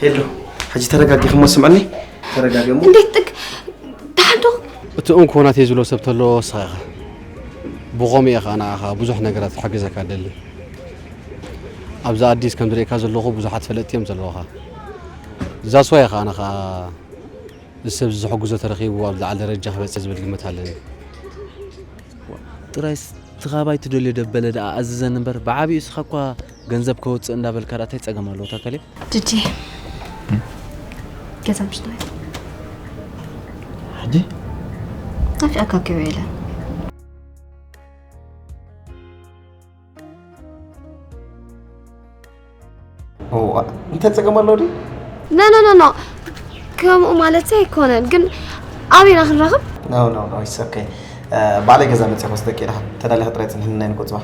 ሄሎ፣ ሕጂ ተረጋጊ፣ ክሞ ስምዕኒ። ተረጋጊ እሞ። እንዴት ጥግ ደሓን ዶ? እቲ እንኮ ናተይ ዝብሎ ሰብ ተሎ ንስኻ ኢኻ። ብኸምኡ ኢኻ ንዓኻ ብዙሕ ነገራት ክሕግዘካ ደሊ። ኣብዚ ኣዲስ ከም ዝርእየካ ዘለኹ ብዙሓት ፈለጥቲ እዮም ዘለውኻ። እዛ ስዋ ኢኻ ኣነ ኸዓ እዚ ሰብ እዚ ዝሕግዞ ተረኺቡ ኣብ ዝለዓለ ደረጃ ክበጽሕ ዝብል ግምት ኣለኒ። ጥራይ እቲ ካባይ ትደልዮ ደበለ ደኣ ኣዝዘን እምበር ብዓብዩ እስኻ እኳ ገንዘብ ከወፅእ እንዳበልካ ደኣ እንታይ ፀገም ኣለዎ ታከለ? ድዲ ገዛ ምሽት ናይ ሕጂ ናፊ ኣካኪው የለን እንታይ ጸገም ኣሎ ድዩ? ኖ ኖ ኖ ኖ ከምኡ ማለት ኣይኮነን፣ ግን ኣበይና ክንራኽብ? No, no, no, it's okay. ባዕለይ ገዛ መፅእ ክወስደኪ ኢለ ተዳሊኺ ጥራይ ፅንሕኒ ናይ ንቆፅባ።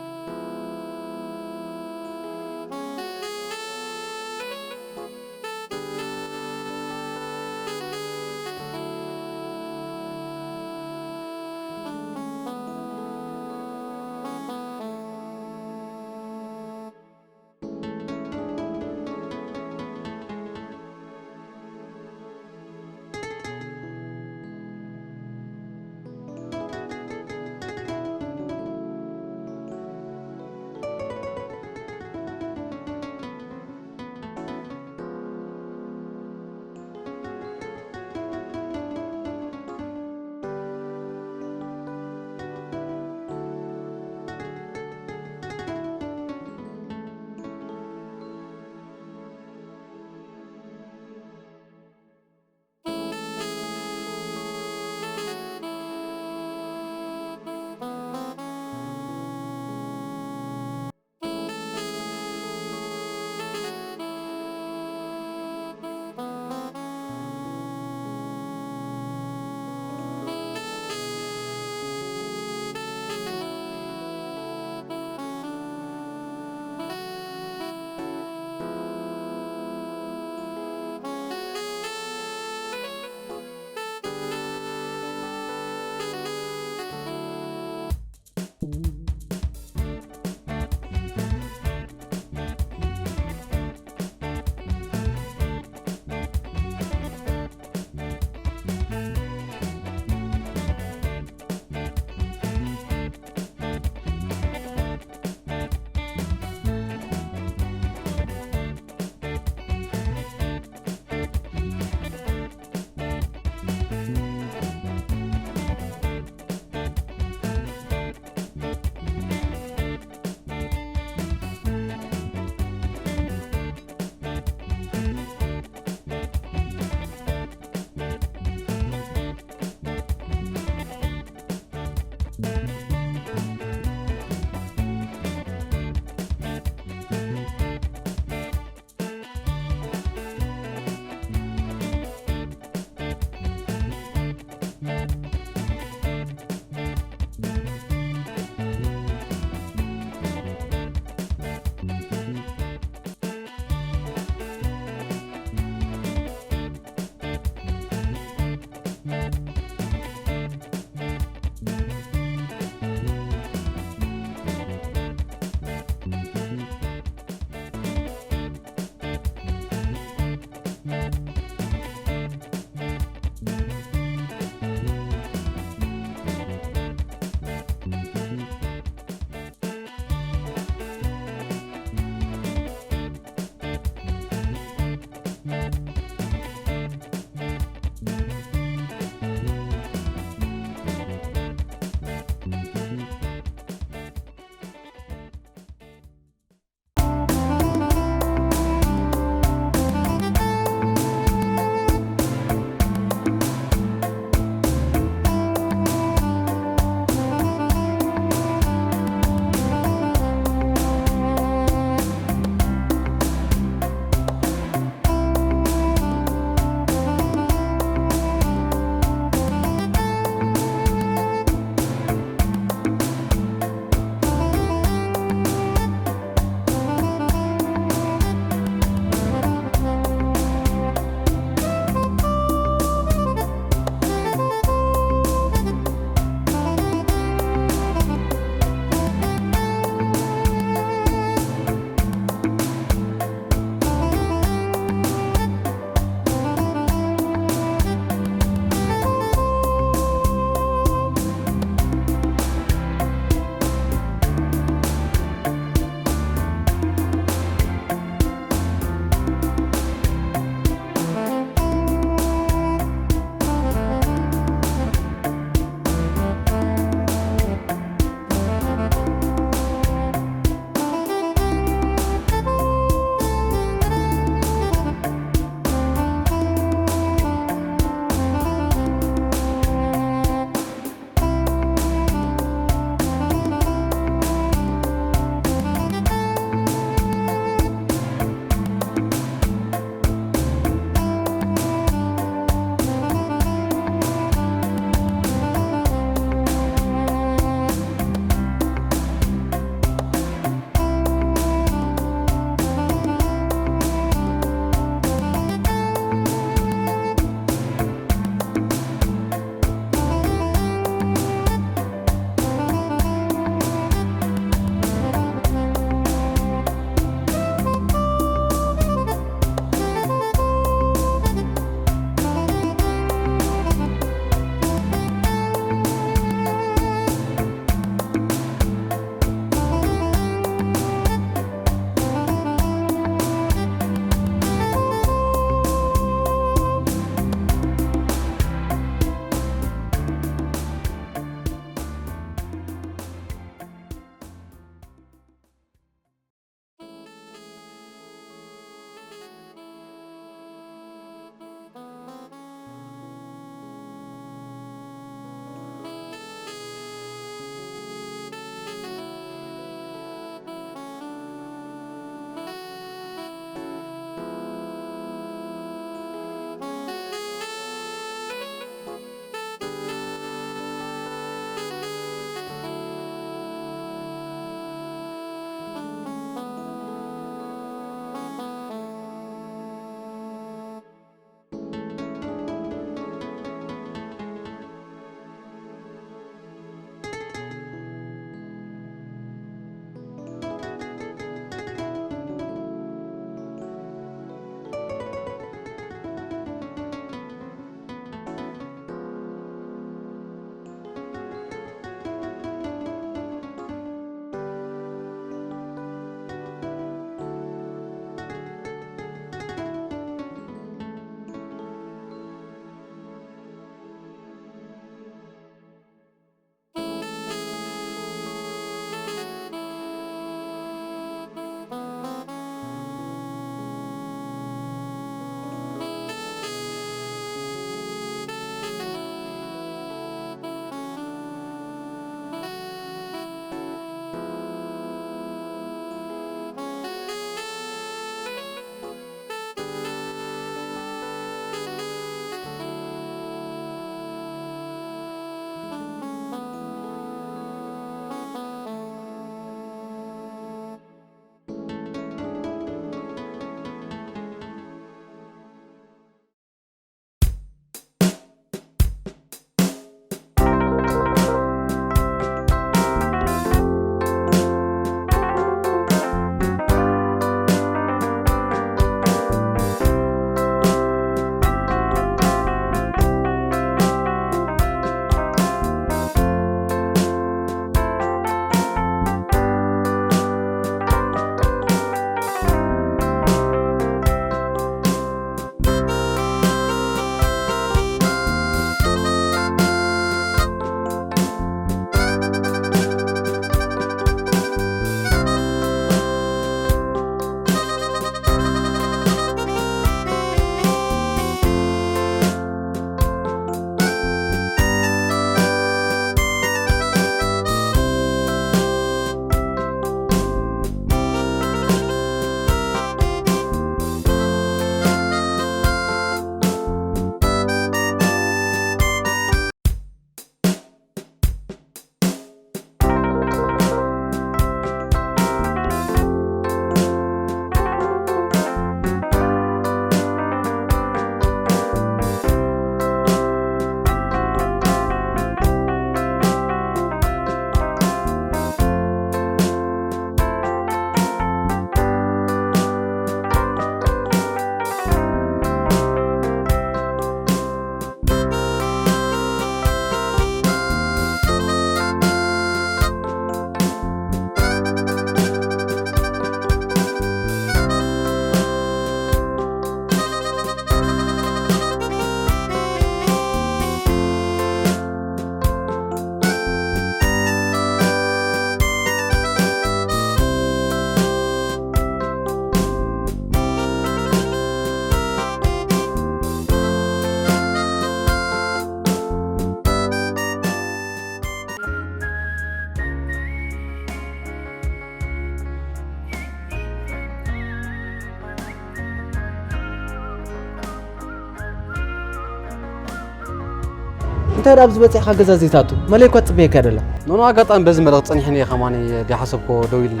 እንታይ ደኣ ኣብዚ በጺሕካ ገዛ ዘይትኣቱ? መለይ እኳ ትጽበየካ ደላ። ኖኖ፣ ኣጋጣሚ በዚ መልእኽቲ ጸኒሕኒ እየ ከማን፣ ድሓሰብኮ ደው ኢለ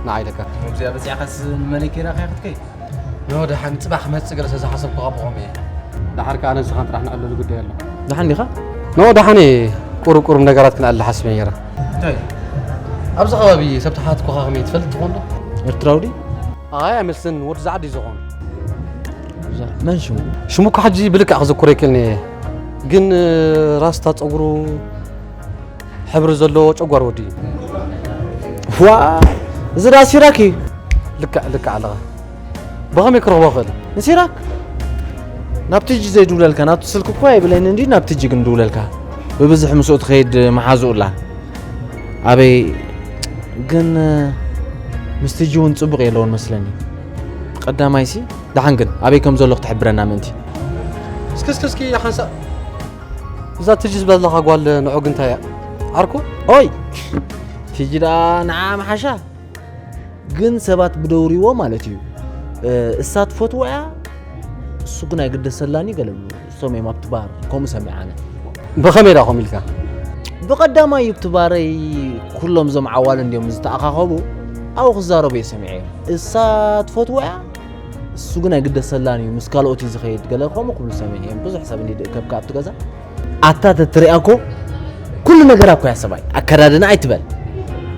ንዓ ኢለካ። እዚኣ በጺሕካስ ንመለይ ከይራኸያ ክትከይድ? ኖ፣ ደሓን ጽባሕ ክመጽእ ገለ ስለ ዝሓሰብኩ ካብ ብኸምኡ እየ። ደሓር ከኣ ኣነ ንስኻን ጥራሕ ንዕለሉ ጉዳይ ኣሎ። ደሓን ዲኻ? ኖ፣ ደሓን እየ። ቁሩብ ቁሩብ ነገራት ክንኣሊ ሓሲበ ነይረ። እንታይ? ኣብዚ ከባቢ ሰብ ተሓትኩኻ ከመይ ትፈልጥ ትኾን ዶ? ኤርትራዊ ድዩ? ኣይ፣ ኣይመስልን። ወዲ ዛዕዲ ዝኾን። እዛ፣ መን ሽሙ? ሽሙ እኮ ሕጂ ብልክዕ ክዝክሮ ይክእልኒ እየ። ግን፣ እ፣ ራስታ ጸጉሩ ሕብሪ ዘለዎ ጨጓር ወዲ እዩ። ዋ፣ እዚ ዳ ሲራክ እዩ። ልክዕ፣ ልክዕ ኣለኻ። ብኸመይ ክረኽቦ ክእል? ንሲራክ? ናብ ቲጂ ዘይድውለልካ፣ ናቱ ስልኪ እኮ ኣይብለይን እንዲ፣ ናብ ቲጂ ግን ድውለልካ። ብብዝሒ ምስኡ ትኸይድ መሓዝኡ ኣላ። ኣበይ ግን፣ ምስ ቲጂ እውን ጽቡቕ የለውን መስለኒ። ቀዳማይሲ፣ ደሓን ግን፣ ኣበይ ከም ዘሎ ክትሕብረና ምእንቲ። እስኪ፣ እስኪ፣ እስኪ፣ ሓንሳእ እዛ ቲጂ ዝብላ ዘለኻ ጓል ንዑ ግን እንታይ እያ? ዓርኩ? ኦይ! ቲጂ ደኣ ንዓ ምሓሻ። ግን ሰባት ብደውርዎ ማለት እዩ። እ፣ እሳ ትፈትዎ እያ፣ እሱ ግን ኣይግደሰላን እዩ ገለ ይብሉ። እሶም እዮም ኣብቲ ባር፣ ከምኡ ሰሚዐ ኣነ። ብኸመይ ደኣ ከምኡ ኢልካ? ብቐዳማይ ኣብቲ ባረይ ኩሎም እዞም ዓዋሉ እንድዮም ዝተኣኻኸቡ፣ ኣብኡ ክዛረቡ እየ ሰሚዐ። እሳ ትፈትዎ እያ፣ እሱ ግን ኣይግደሰላን እዩ፣ ምስ ካልኦት እዩ ዝኸይድ፣ ገለ ከምኡ ክብሉ ሰሚዐ እዮም። ብዙሕ ሰብ እንዲ ይእከብካ ኣብቲ ገዛ። ኣታ ተትሪኣ እኮ ኩሉ ነገር እኮ እያ ሰብኣይ። ኣከዳድና ኣይትበል፣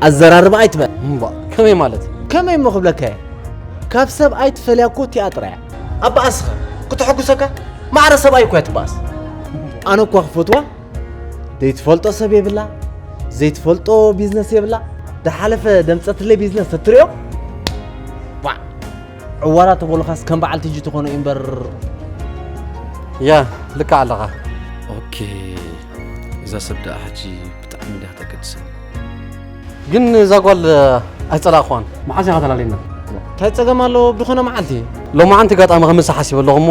ኣዘራርባ ኣይትበል። እምባ፣ ከመይ ማለት? ከመይ እሞ ክብለካ እየ? ካብ ሰብ ኣይትፈልያ እኮ እቲኣ ጥራይ እያ። ኣባኣስኸ፣ ክትሕጉሰካ፣ ማዕረ ሰብኣይ እኮ እያ ትባኣስ። ኣነ እኳ ክፈትዋ፣ ዘይትፈልጦ ሰብ የብላ፣ ዘይትፈልጦ ቢዝነስ የብላ። ዝሓለፈ ደምፀትለይ ቢዝነስ ተትሪኦ፣ ዋዕ! ዕዋላ ተበሉኻስ ከም በዓል ቲጂ ትኾኖ እዩ እምበር። ያ፣ ልክዕ ኣለኻ። ኦኬ፣ እዛ ሰብ ደኣ ሕጂ ብጣዕሚ እንድያ ከተገድሰኒ። ግን እዛ ጓል ኣይጸላእኽዋን። መዓስ ኢኻ ተላሊና? እንታይ ጸገም ኣለዎ ብኾነ መዓልቲ? ሎማዓንቲ ኣጋጣሚ ክምሳ ሓሲበ ኣለኹ እሞ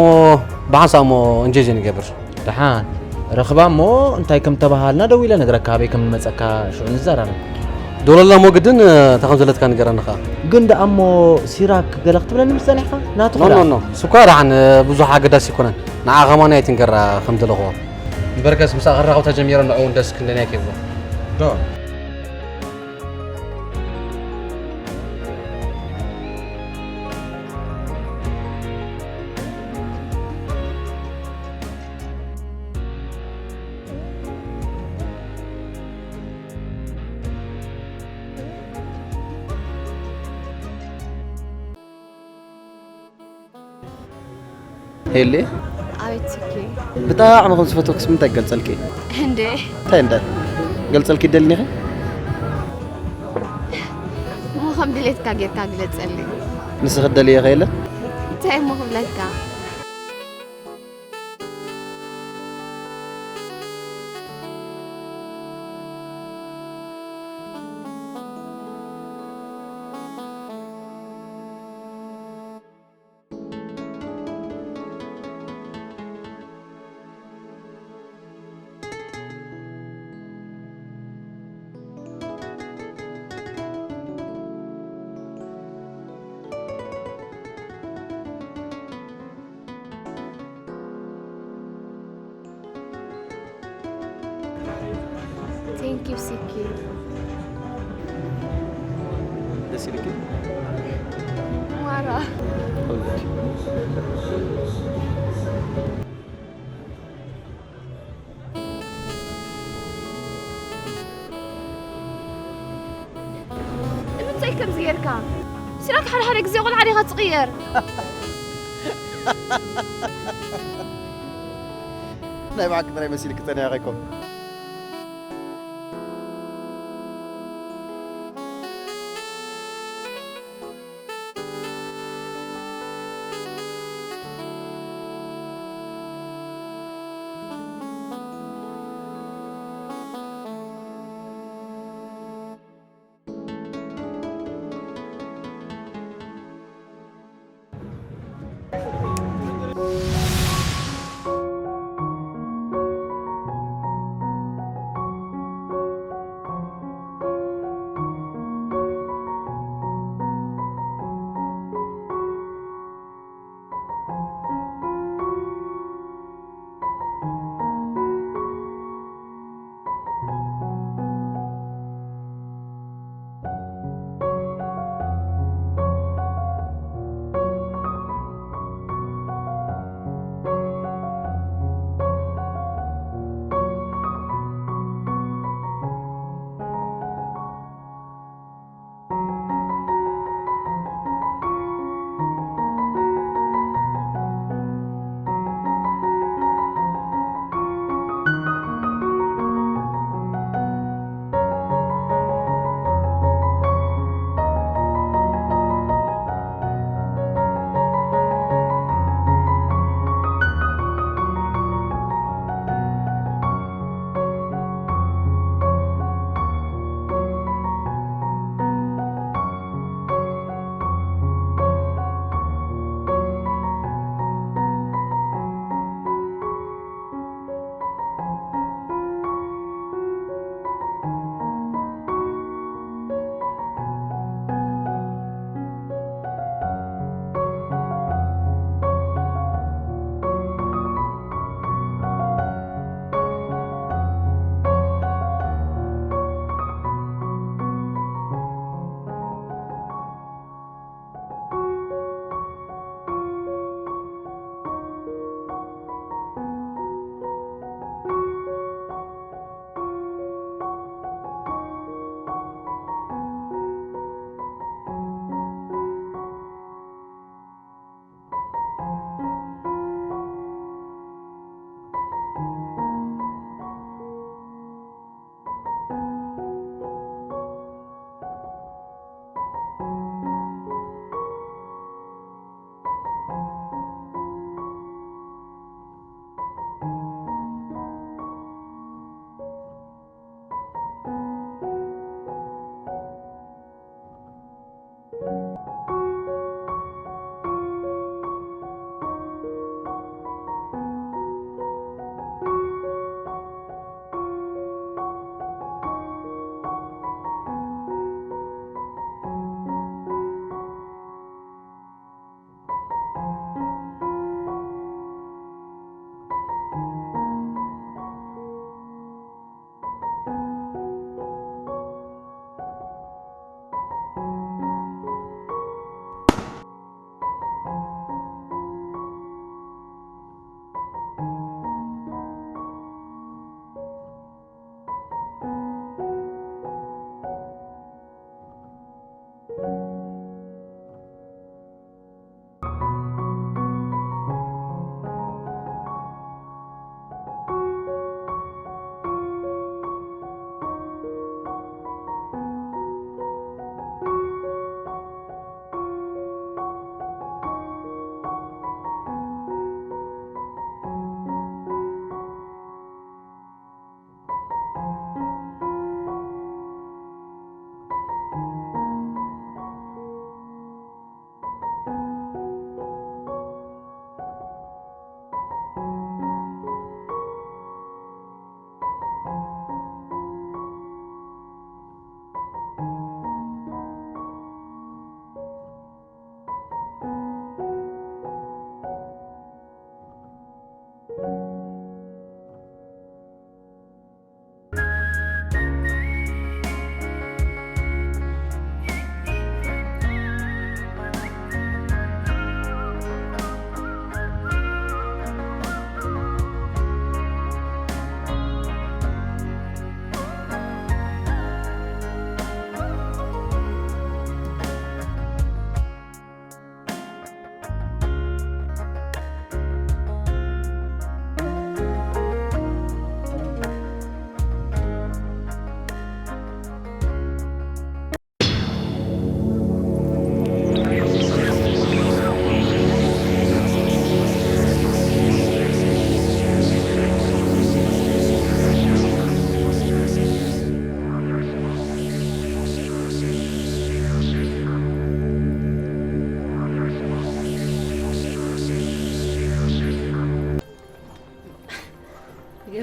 ብሓንሳእ እሞ እንጀዜ ንገብር። ደሓን ረኽባ እሞ እንታይ ከም ተባሃልና ደዊለ ነግረካ፣ ኣበይ ከም ንመጸካ ሽዑ ንዘራረብ። ደውለላ እሞ ግድን፣ እ፣ እንታይ ከም ዘለትካ ንገረኒ ኸኣ። ግን ደኣ እሞ ሲራክ ገለ ክትብለኒ ምስ ጸኒሕካ? ናቱ ኖ፣ ክዳ። ኖ፣ ኖ። እሱ እኳ ደሓን፣ እ፣ ብዙሕ ኣገዳሲ ኣይኮነን። ንዓ ኸማን ኣይትንገራ ከም ዘለኽዎ። እምበርከስ ምሳኣ ክራኸብ ተጀሚረ ንዕኡ እውን ደስ ክንደን ኣይከይብሎ። ዶ? ሄሌ፣ ኣቤት ስኪ። ብጣዕሚ ከም ዝፈትወክስ ምንታይ ክገልጸልኪ? እንዴ? እንታይ እንደ ገልጸልኪ ደልኒኺ? እሞ ከም ድሌትካ ጌርካ ግለጸለይ። ንስኺ ደልዮ ከየለ? እንታይ እሞ ክብለካ? Thank you, Siki. ደስ ኢልኪ? ማራ። ንምንታይ ከምዚ ጌርካ? ሲራክ ሓደ ሓደ ግዜ ቆልዓ ዲኻ ትቕየር? ናይ ብሓቂ ጥራይ መሲልኪ ጸኒሕኺ እኮ።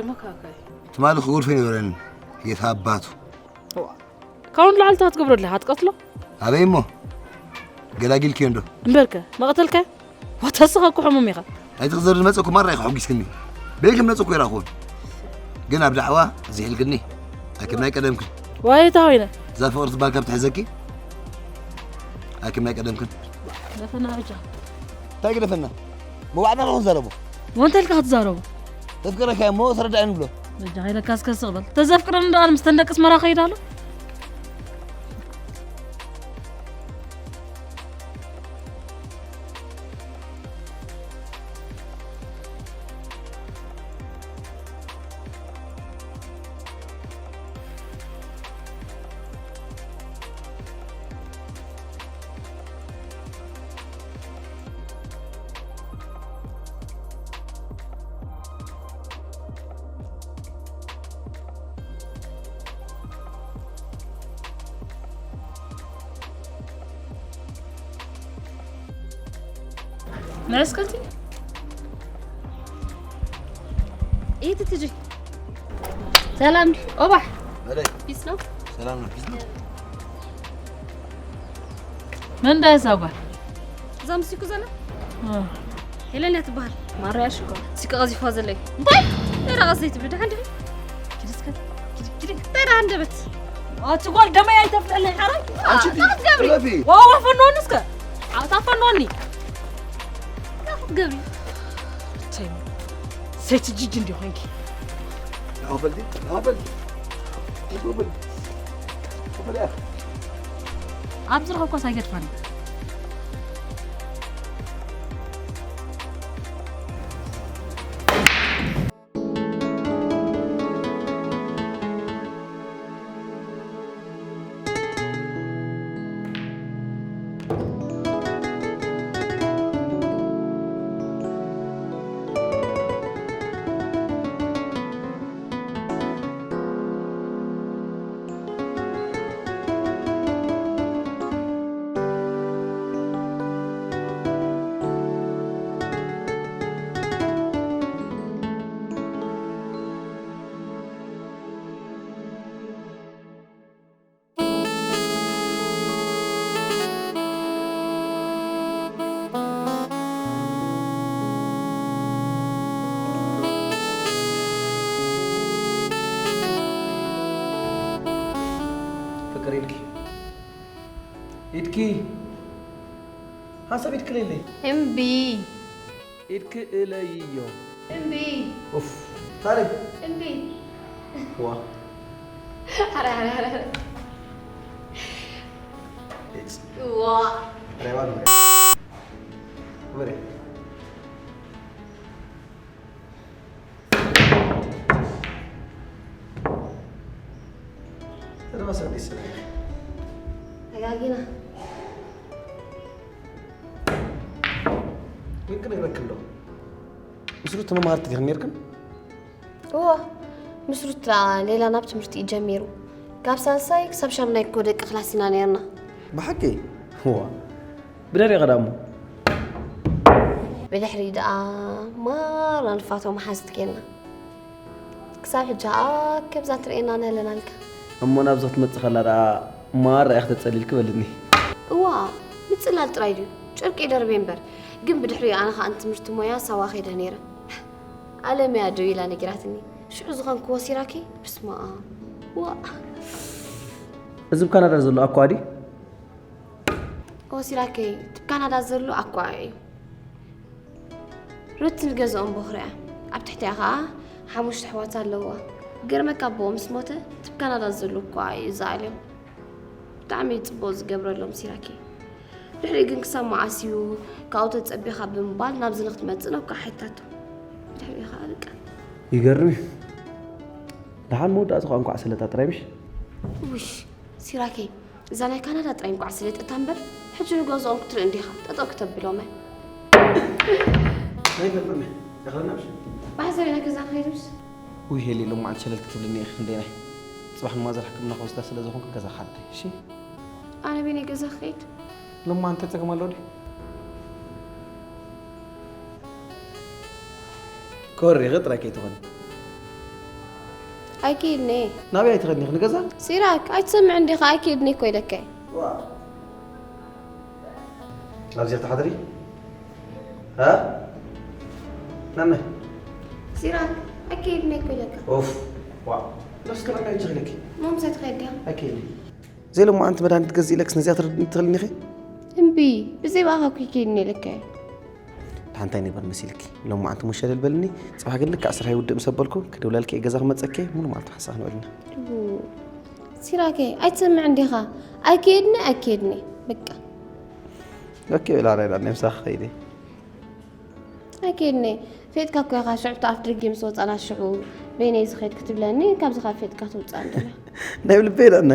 መካካይ። ትማሊ ክጉድፎ ይነበረኒ። የት ኣባቱ። እዋ። ካብኡ ንላዕሊ እንታይ ክትገብሮ ኣለኻ? ትቀትሎ? ኣበይ እሞ? ገላጊልክዮ እንዶ? እምበርከ፣ መቐተልካዮ? ዋታ እስኻ እኮ ሕሙም ኢኻ። ኣይትኽዘር ዝመጸኩ ማራ ኢኻ ሕጒስክኒ። በይክም መጸኩ ይራኹን። ግን ኣብ ዳዕዋ ዝሒልክኒ። ኣክም ናይ ቀደምክን። ዋይ እታ ኮይነ። እዛ ፍቕሪ ትባል ካብ ትሕዘኪ። ኣክም ናይ ቀደምክን። ደፈና በጃ። እንታይ ግደፈና? መዋዕዳ ዶ ክንዛረቦ? ወንተ ኢልካ ክትዛረቦ? ተፍቅረካ እሞ ተረዳእኒ ብሎ። በጃ ኢለካ እስከ ስቕ በል። ተዘፍቅረኒ ደኣ ምስ ተን ደቂ ኣስመራ ከይድ ኣሎ? ነስከቲ ኢቲ ትጂ ሰላም ኦባሕ በላይ ፒስ ነው። ሰላም ነው፣ ፒስ ነው። መን ዳ እዛ ጓል? እዛ ምስ ይኩ ዘላ? እ። ሄለን እያ ትበሃል። ማርያ ሽኮር። ሲቀ ቀዚፋ ዘለይ። እንታይ? ደረቐ ዘይትብሊ ደሓን ድኺ? ኪዲ እስከ፣ ኪዲ፣ ኪዲ። እንታይ ደኣ ሃንደበት? ኣቲ ጓል ደመይ ኣይተፍልሕለይ ሓራይ? ኣንቺ ዲ፣ ትገብሪ? ትለፊ። ዋዋ ፈኖኒ እስከ። ኣታ ፈኖኒ። እንታይ ክትገብሪ? ተይ። ሰይቲ ጅጅ እንዲ ኾንኪ። ናሆ በልቲ፣ ናሆ በልቲ። ናሆ በልቲ። ናሆ በልቲ። ኣብዚ ረኸብኳስ ኣይገድፋን። ፍቅር ኢድኪ፣ ኢድኪ፣ ሓንሳብ ኢድኪ ለይለይ። እምቢ። ኢድኪ እለይዮ። እምቢ። ኡፍ፣ ታዲያ? እምቢ። ዋ። ኣረ፣ ኣረ፣ ኣረ፣ ኣረ። ኤክስ። ዋ። ኣረ፣ ዋ፣ ዋ። ወሬ። ተደባሰብ ደስ ይላል። ተጋጊና። ግን ክነግረክን ዶ? ምስ ሩት መማህርቲ ዲኽን ነርክን? እወ፣ ምስ ሩት ደኣ ሌላ ናብ ትምህርቲ እዩ ጀሚሩ። ካብ ሳልሳይ ክሳብ ሻምናይ እኮ ደቂ ክላስ ኢና ነርና። ብሓቂ? እዋ። ብደሪቕ ደኣ እሞ? ብድሕሪ ደኣ ማራ ንፋቶ መሓዝት ጌርና። ክሳብ ሕጂ ከኣ ከብዛ ትርእየና ንህለናልካ። እሞ ናብዚ ክትመጽእ ከላ ደኣ ማራ ኢኺ ተጸሊልኪ በልኒ። እዋ፣ ምጽላል ጥራይ ድዩ? ጨርቂ ደርቤ እምበር። ግን ብድሕሪኡ ኣነ ከኣ ንትምህርቲ ሞያ ሳዋ ከይደ ነይረ። ኣለምያ ደው ኢላ ነጊራትኒ። ሽዑ ዝኾንክዎ ሲራኪ፣ በስመኣብ። ዋእ። እዚ ኣብ ካናዳ ዘሎ ኣኳ ድዩ? ኦ ሲራከይ፣ እቲ ካናዳ ዘሎ ኣኳ እዩ። ሩት ንገዝኦም ቦኽሪ እያ። ኣብ ትሕቲኣ ኸኣ ሓሙሽተ ኣሕዋት ኣለዋ። ገርመካ ኣቦኦም ምስ ሞተ፣ እቲ ኣብ ካናዳ ዘሎ ኣኳ እዩ ዝኣልዮም። ብጣዕሚ እዩ ጽቡቕ ዝገብረሎም ሲራከይ። ድሕሪኡ ግን ክሳብ መዓስ እዩ ካብኡ ተጸቢኻ ብምባል ናብዚ ንክትመጽእ ነውካ ሓቲታቶ። ድሕሪኡ ኸኣ በቃ። ይገርም እዩ። ደሓን መወዳእታ ኸኣ እንኳዕ ሰለጣ ጥራይ ምሽ? ውሽ፣ ሲራከይ፣ እዛ ናይ ካናዳ ጥራይ እንኳዕ ሰለጠታ እምበር፣ ሕጂ ንገዝኦም ክትርኢ እንዲኻ፣ ጠጠው ክተብሎም እያ። ናይ ፈልፈል እያ። ደኸልና ምሽ? ብሓሳብ ኢና ገዛ ንኸይድ ምሽ? ውይ ሄሊ፣ ሎማዓንቲ ሸለል ክትብልኒ ኢኺ ክንደይናይ። ጽባሕ ንማዘር ሕክምና ክወስዳ ስለ ዝኾንኩ ገዛ ክሓድር፣ እሺ? ኣነ በይነይ ገዛ ክኸይድ? ሎማዓንቲ ጸገም ኣሎ ድዩ? ኮሪኺ ጥራይ ከይትኾኒ። ኣይክድኒ። ናበይ ኣይትኸድኒ? ንገዛ? ሲራክ፣ ኣይትሰምዕን ዲኻ? ኣይክድኒ እኮ ኢለካ። ዋ። ኣብዚ ክትሓድሪ? ሃ? ናመ? ሲራክ፣ ኣይክድኒ እኮ ኢለካ። ኡፍ። ዋ። ነፍስ ከመይ ይችልክ? ሞምሰ ትኸድ ዲኻ? ኣይክድኒ። ዘይሎማዓንቲ መድሃኒት ገዚእለክስ ነዚኣ ትረድእኒ ትኽእልኒ ኢኺ? እምቢ፣ ብዘይ ብኣኻ እኮ ኣይክድኒ ኢለካ። ደሓን እንታይ ነበር መሲልኪ? ሎማዓንቲ ሙሸለል በልኒ፣ ጽባሕ ግን ልክዕ ስራሕ ይውድእ ምስ ኣበልኩ፣ ክድውለልኪ እየ ገዛ ክመጸኪ፣ ሙሉ መዓልቲ ሓሳኽ ንበልና። ኡ፣ ሲራከይ፣ ኣይትሰምዕን ዲኻ? ኣይክድኒ፣ ኣይክድኒ፣ በቃ። ኦኬ፣ ብላ ራይዳ፣ ናይ ምሳኺ ኸይዲ። ኣይክድኒ፣ ፌጥካ እኮ ኢኻ፣ ሽዑ ኣብቲ ኣፍ ደገ ምስ ወጻና ሽዑ፣ በይነይ ዝኸይድ ክትብለኒ፣ ካብዚ ካብ ፌጥካ ትውጻእ እንድላ። ናይ ብልበይ ኢለኒ።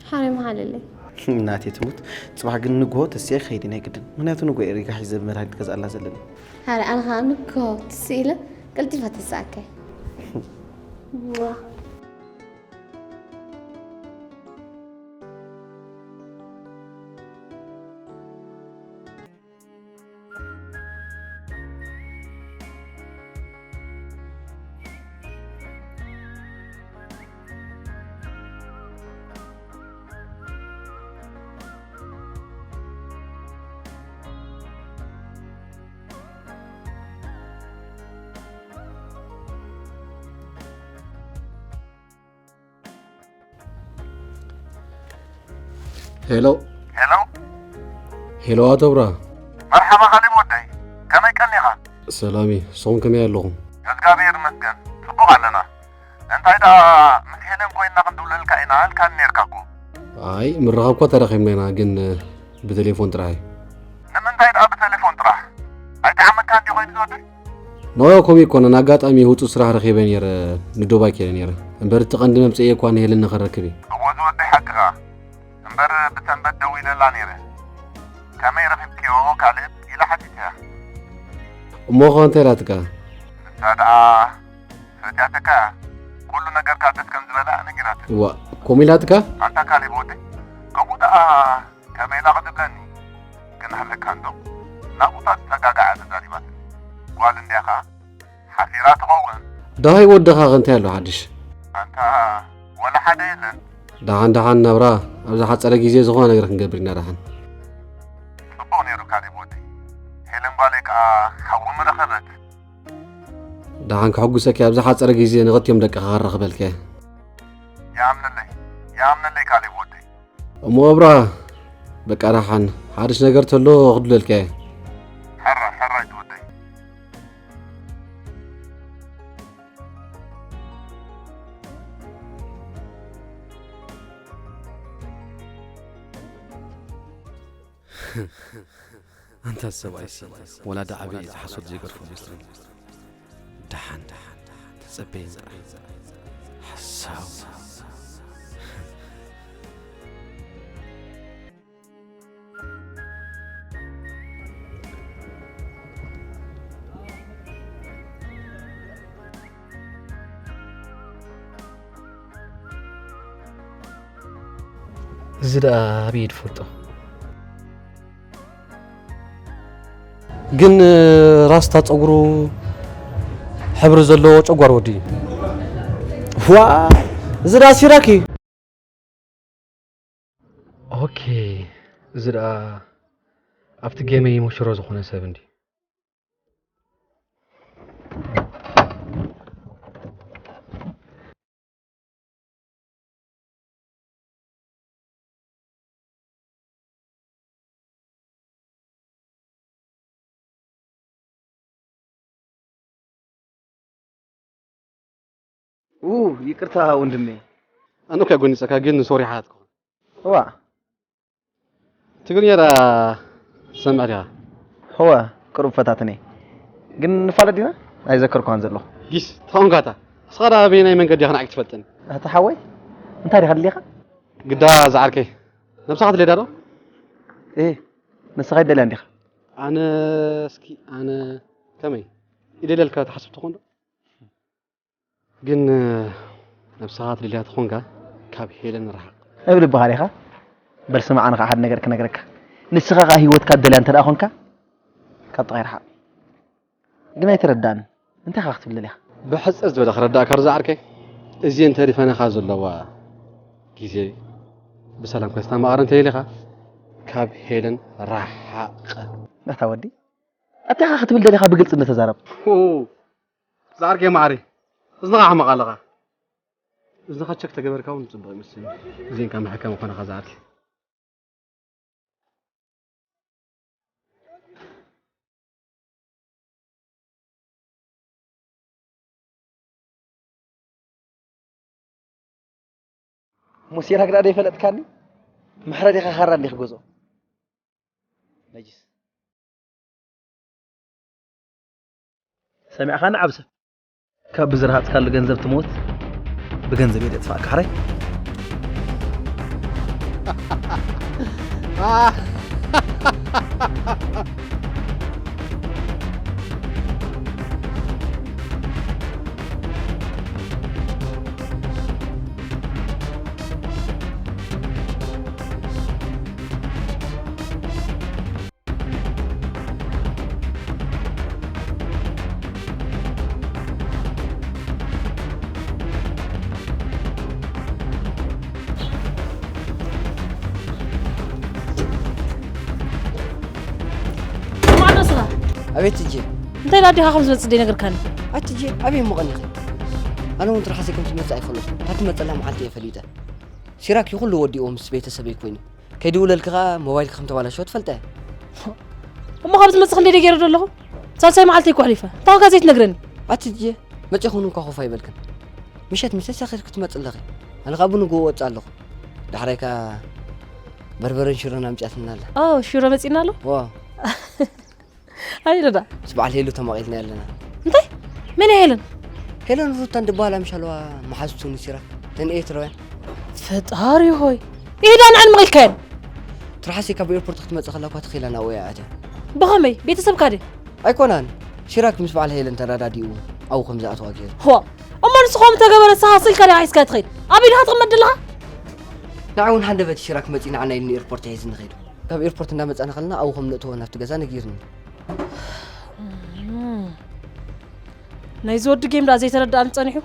ሓረይ መሃለለይ። ናተይ ትሙት፣ ጽባሕ ግን ንግሆ ተሲኤ ክኸይድ ናይ ግድን። ምኽንያቱ ንግሆ እየ ሪጋ ሒዘ መድሃኒት ገዝኣላ ዘለኒ። ሓረ ኣነ ኸኣ ንግሆ ትስእ ኢለ ቀልጢፈ ተስኣከ። ሟ። ሄሎ። ሄሎ። ሄሎ፣ ኣቶ ብራ። መርሓባ ካሌብ ወደይ፣ ከመይ ቀኒኻ? ሰላም እዩ፣ ንስኹም ከመይ ኣለኹም? እግዚኣብሔር ይመስገን፣ ጽቡቕ ኣለና። እንታይ ደኣ፣ ምስ ሄለን ኮይንና ክንድውለልካ ኢና ኣልካኒ ኔርካ እኮ። ኣይ፣ ምርኻብ እኳ ተራኺብና ኢና፣ ግን ብቴሌፎን ጥራሕ እዩ። ንምንታይ ደኣ ብቴሌፎን ጥራሕ? ኣይጠዓመካን ድዩ ኮይኑ ዝወደይ? ኖ፣ ከምኡ ኣይኮነን። ኣጋጣሚ ህጹጽ ስራሕ ረኺበ ነይረ፣ ንዱባይ ከይደ ነይረ። እምበር እቲ ቀንዲ መምጽኤ እኳ ንሄለን ንኸረክብ እዩ። እወ ዝወደይ ሓቅኻ። እምበር ብሰንበት ደዊለላ ነይረ። ከመይ ረኺብክዮ ካልእ ኢላ ሓቲተያ። እሞ ኸ እንታይ ኢላትካ? ንሳ ደኣ ፈትያትካ እያ። ኩሉ ነገርካ ደስ ከም ዝበላ ነጊራትኒ። እዋ፣ ከምኡ ኢላትካ? ኣንታ ካሌብ ወደይ፣ ከምኡ ደኣ ከመይ ኢላ ክትብለኒ? ግን ኣለካ እንዶ፣ ናብኡታ ዝጸጋግዓ ተዛሪባትኒ። ጓል እንድያ ኸኣ ሓፊራ ትኸውን። ደሃይ ወድኻ ከ እንታይ ኣሎ ሓድሽ? ኣንታ ወላ ሓደ የለን። ደሓን ደሓን ናብራ፣ ኣብ ዝሓጸረ ግዜ ዝኾነ ነገር ክንገብር ኢና ደሓን። ጽቡቕ ነይሩ ካሌብ ወደይ። ሄለን ጓለይ ከኣ ሓዊ ምረኸበት። ደሓን ከሐጉሰኪ፣ ኣብ ዝሓጸረ ግዜ ንኽልቲኦም ደቅኻ ከራኽበልኪ እየ። ይኣምነለይ፣ ይኣምነለይ ካሌብ ወደይ። እሞ እብራ፣ በቃ ደሓን፣ ሓድሽ ነገር ተሎ ክድለልካ እየ። ሕራይ፣ ሕራይ ትወደይ። ኣንታ ሰብኣይሲ፣ ወላ ደኣ ዓበየ እዚ ሓሶት ዘይገድፎ መስለኒ። ደሓን፣ ደሓን፣ ተጸበየኒ ጥራሕ። ሓሳው። እዚ ደኣ ኣበይ ትፈልጦ? ግን ራስታ ጸጉሩ ሕብሪ ዘለዎ ጨጓር ወዲ እዩ። ዋ፣ እዚ ደኣ ሲራክ እዩ። ኦኬ፣ እዚ ደኣ ኣብቲ ጌመይ ሙሽሮ ዝኾነ ሰብ እንዲ። ኡ፣ ይቅርታ ወንድሜ። ኣነ እኮ ጎኒጸካ፣ ግን ሶሪ ሓትኩ። እዋ። ትግርኛ ዳ ትሰምዕ ዲኻ? እወ፣ ቅሩብ ፈታትነ። ግን ንፋለጥ ዲና? ኣይዘከርኩኻን ዘለኹ። ጊስ፣ ተኾንካ እታ። ንስኻ ዳ በየናይ መንገዲ ኣኽናዕክ ትፈልጠኒ? ኣታ ሓወይ፣ እንታይ ዲኻ ደሊኻ? ግዳ ዝዓርከይ፣ ነብስኻ ትደልያ ዶ? እህ፣ ንስኻ ኣይደልያን ዲኻ? ኣነ፣ እስኪ፣ ኣነ፣ ከመይ? ይደልየልካ ትሓስብ ትኾን ዶ? ግን፣ ነብስኻ ትደልያ ተኾንካ፣ ካብ ሄለን ርሓቕ። ኣብ ልብኻ ዲኻ? በል ስማዕ፣ ኣነ ኸዓ ሓደ ነገር ክነግረካ። ንስኻ ኸዓ ህይወትካ ትደልያ እንተ ደኣ ኾንካ፣ ካብ ጥቓይ ርሓቕ። ግን ኣይተረዳእን። እንታይ ኸዓ ክትብል ደሊኻ? ብሕጽር ዝበለ ክረዳእካ ዶ ዝዓርከይ፣ እዚኤን ተሪፈናኻ ዘለዋ ግዜ ብሰላም ከስተማቕረ እንተደሊኻ ካብ ሄለን ረሓቕ። ኣታ ወዲ፣ ኣታ ኢኻ ክትብል ደሊኻ ብግልጽነት ተዛረብ። ኡ፣ ዝዓርከይ መዓረይ፣ እዝንኻ ኣሕመቕ ኣለኻ። እዝንኻ ቸክ ተገበርካ እውን ጽቡቕ ይመስለኒ። እዚኤን ካብ መሐከሚ ኮነኻ ዝዓርከይ። እሞ ሲራክ ደኣ ዘይፈለጥካኒ? ምሕረት ኢኻ ካራ እንዲኽ ገዝኦ። ነጅስ። ሰሚዕኻኒ ዓብሰ? ካብ ብዝረሃጽካሉ ገንዘብ ትሞት፣ ብገንዘብ እየ ደጥፋእካ፣ ሕራይ? ማነስኻ? ኣቤት ትጂ። እንታይ ኢላ ኣዴኻ ከም ዝመጽእ ዘይነገርካኒ? ኣትጂ፣ ኣበይ እሞ ቀኒኺ? ኣነ እውን ትርሓሰይ ከም ትመጽእ ኣይፈለጥኩ። እታ ትመጸላ መዓልቲ እየ ፈሊጠ። ሲራክ ይኹሉ ወዲእዎ ምስ ቤተሰበይ ኮይኑ። ከይድውለልኪ ኸኣ ሞባይልኪ ከም ተባላሸወ ትፈልጠ። እሞ ካብ ዝመጽእ ክንደይ ደይ ገይረ ዶ ኣለኹ? ሳልሳይ መዓልቲ እኮ ኣሕሊፈ። እንታይ ዋጋ ዘይትነግረኒ? ኣትጂ፣ መጺኹን እንኳ ኮፍ ኣይበልክን። ምሸት ምሸት ሰኺርኪ ትመጽእ ኣለኺ። ኣነ ኸኣ ብንግኡ እወጽእ ኣለኹ። ዳሕራይ ከኣ በርበረን ሽሮን ኣምጺኣትና ኣላ። ኦ፣ ሽሮ መጺእና ኣሎ? ዋ። ኣይ፣ ደዳ። ምስ በዓል ሄሉ ተማቒልና ኣለና። እንታይ? መን እያ ሄለን? ሄለን ሩታን ዝበሃላ ምሽ ኣለዋ መሓዙቱ ንሲራክ። እተን ኤርትራውያን። ፈጣሪ ሆይ። ኢዳ ንዓን መቒልካየን? ትርሓሰይ ካብ ኤርፖርት ክትመጽእ ከላ እኳ ተኺላ ናብኡ እያ ኣትያ። ብኸመይ? ቤተሰብካ ድየ? ኣይኮናን። ሲራክ ምስ በዓል ሄለን ተረዳዲኡ ኣብኡ ከም ዝኣትዋ ገይሩ። ዋ፣ እሞ ንሱ ከምኡ ተገበረ፣ ንስኻ ስልካ ዲኻ ሒዝካ ትኸይድ? ኣብ ኢድኻ ትቕመጥ ዘለኻ? ንዓይ እውን ሃንደበት ሲራክ መጺኡ ንዓና ኢሉ ንኤርፖርት ሒዙ ንኸይዱ። ካብ ኤርፖርት እንዳመጻና ከለና ኣብኡ ከም ነእትዎ ናብቲ ገዛ ነጊሩኒ። ናይዚ ወዲ ጌም ደኣ ዘይተረድኣኒ ጸኒሑ።